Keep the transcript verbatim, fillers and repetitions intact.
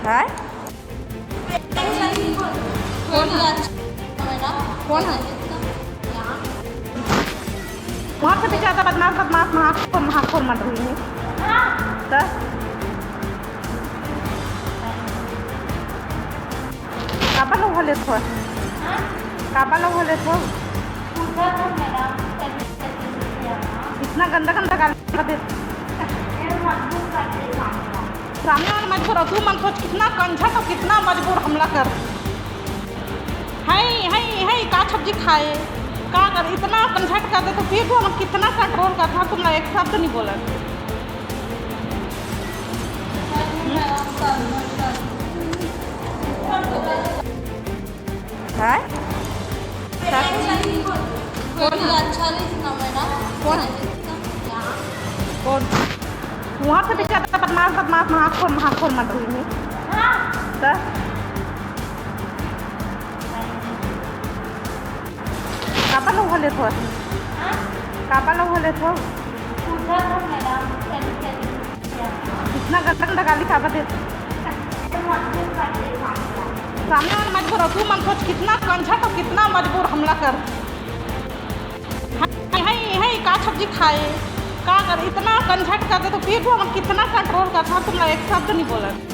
हाय। कौन है? कौन है? वहाँ से भी ज्यादा बदमाश, बदमाश, महाखोर, महाखोर मन रही है। तो काबर लोग हले थो? काबर लोग हले थो? इतना गंदा, गंदा गाली दे। सामने वाला मजबूर, और तू मन सोच, कितना कंझट और कितना मजबूर हमला कर। है, है, है, का सब्जी खाए, का कर, इतना कंझट कर दे, तो फिर भी हम कितना कंट्रोल करत हन, तुमला एक शब्द नहीं बोलत। हैं? कौन है? अच्छा नहीं सुना मैं ना। कौन है? कौन? वहाँ से भी ज्यादा बदमाश, बदमाश, महाखोर, महाखोर मन रही है। तो काबर लोग हले थो? काबर लोग हले थो? इतना गंदा, गंदा गाली काबर देत? सामने वाला मजबूर, और तू मन सोच, कितना कंझट और कितना मजबूर हमला कर। है, है, है, का सब्जी खाए, का कर, इतना कंझट कर दे, तो फिर भी हम कितना कंट्रोल करत हन, तुमला एक शब्द नहीं बोलत।